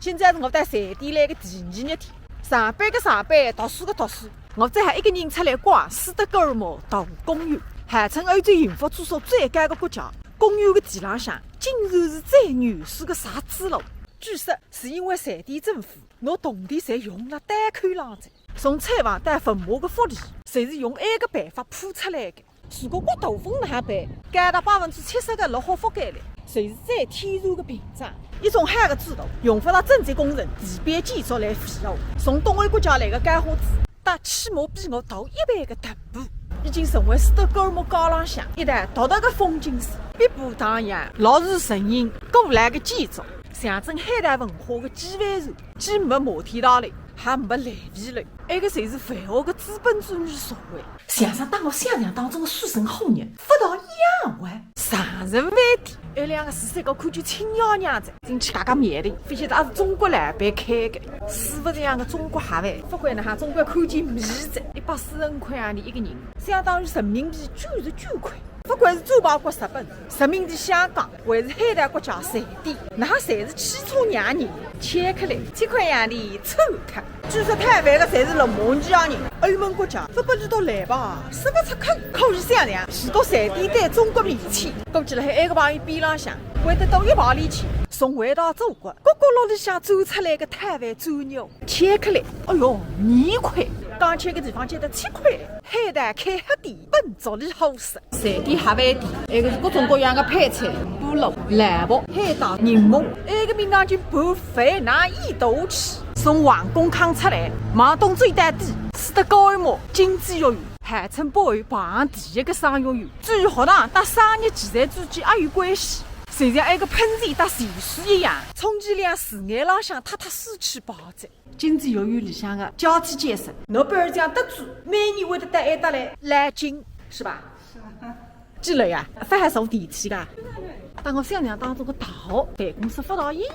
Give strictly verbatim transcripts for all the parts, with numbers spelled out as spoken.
今朝是我到瑞典来个第二日天，上班个上班，读书个读书。我只好一个人出来逛斯德哥尔摩动物公园，号称欧洲幸福指数最高个国家。公园个地浪向竟然是最原始个石子路。据说是因为瑞典政府拿铜钿侪用了刀口浪哉。从产房到坟墓个福利，侪是用埃个办法铺出来个。 如果刮大风哪能办？高达百分之七十个绿化覆盖率，侪是最天然个屏障。一种好个制度，用勿着政治工程、地标建筑来维护。从东欧国家来个高花子，搭起码比我大一倍个同步，已经成为斯德哥尔摩街浪向一道独特个风景线。碧波荡漾，绿树成荫，古老个建筑，象征海盗文化个机帆船，既没摩天大楼，也没烂尾楼，埃个侪是万恶个资本主义社会。 像煞搭我想象当中个水深火热，勿大一样哇。长城饭店，埃两个是啥个看见亲爷娘哉，进去加加面的，勿晓得阿是中国老板开个，师傅这样个中国盒饭，勿管哪哈，总归看见面哉，一百四十五块洋钿一个人，相当于人民币九十九块。勿管是猪排骨日本，殖民地香港，还是海盗国家瑞典，哪哈侪是汽车让人，巧克力，七块洋钿凑合。 据说讨饭个侪是罗马尼亚人，欧盟国家，勿拨伊倒来吧，说勿出口。可以想象，如果瑞典对中国免签，估计辣海埃个朋友边浪向，会得多一排零钱。从回到祖国，角角落里向钻出来个讨饭猪肉，巧克力，哎哟，二块，讲起个地方叫得七块，海盗开黑店，本族里好色。 瑞典盒饭店，埃个是各种各样个配菜，菠萝、萝卜、海带、柠檬，埃个名堂就不菲难以读起。从皇宫巷出来，往东走到底，斯德哥尔摩经济学院，号称北欧排行第一个商学院，至于学堂搭商业奇才之间也有关系，就像埃个喷泉搭泉水一样，充其量视野浪向踏踏水去吧哉。 经济学院里向个交际建设，诺贝尔奖得主每年会得到埃搭来拉筋，是吧？几楼呀？勿好坐电梯个。搭我想象当中个大学办公室勿大一样。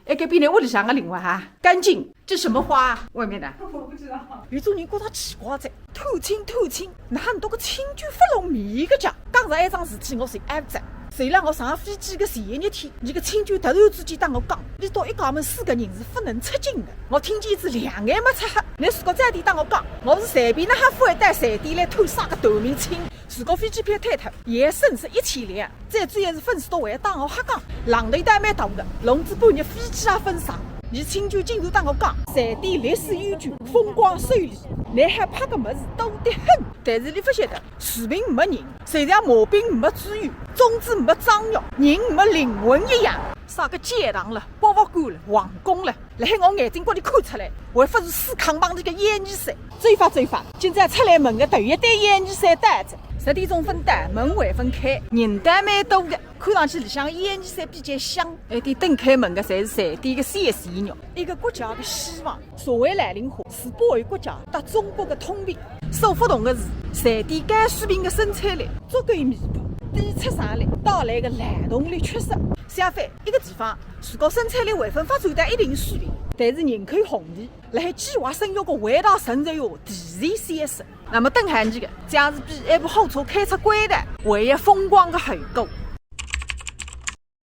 哎，隔壁呢，屋里向个另外哈，干净，这什么花？外面的。我不知道。有种人觉着奇怪哉，探亲探亲，哪能到个亲眷勿露面个家？讲着埃桩事体，我是挨着。 就辣我上飞机个前一日天，伊个亲眷突然之间搭我讲，伊到一家门四个人是勿能出境个。我听见是两眼没擦黑。侬如果早点搭我讲，我是随便哪哈勿会到瑞典来探啥个断命亲。如果飞机票退脱，也损失一千两，最主要是粉丝都会搭我瞎讲，浪头也蛮大个，弄仔半日飞机也勿上。伊亲眷竟然搭我讲，瑞典历史悠久，风光秀丽，侬好拍个物事多得很。但是伊勿晓得，视频没人， 就像毛病没治愈，粽子没长肉，人没灵魂一样。啥个教堂了，博物馆了，皇宫了，辣海我眼睛角里看出来，还勿如水坑旁里个烟雨伞。走法走法，今朝出来门个头一对烟雨伞到哉，十点钟勿到，门还勿开，人倒蛮多个，看上去里向个烟雨伞比较香。埃点等开门个侪是瑞典个小鲜肉。一个国家个希望，社会老龄化是北欧国家搭中国个通病。 所不同个是，瑞典高水平个生产力足够弥补低出生率带来个劳动力缺失。相反，一个地方如果生产力还朆发展到一定水平，但是人口红利辣海计划生育个伟大成就下提前消失，那么等下去个将是比埃部火车开出轨道还要风光个后果。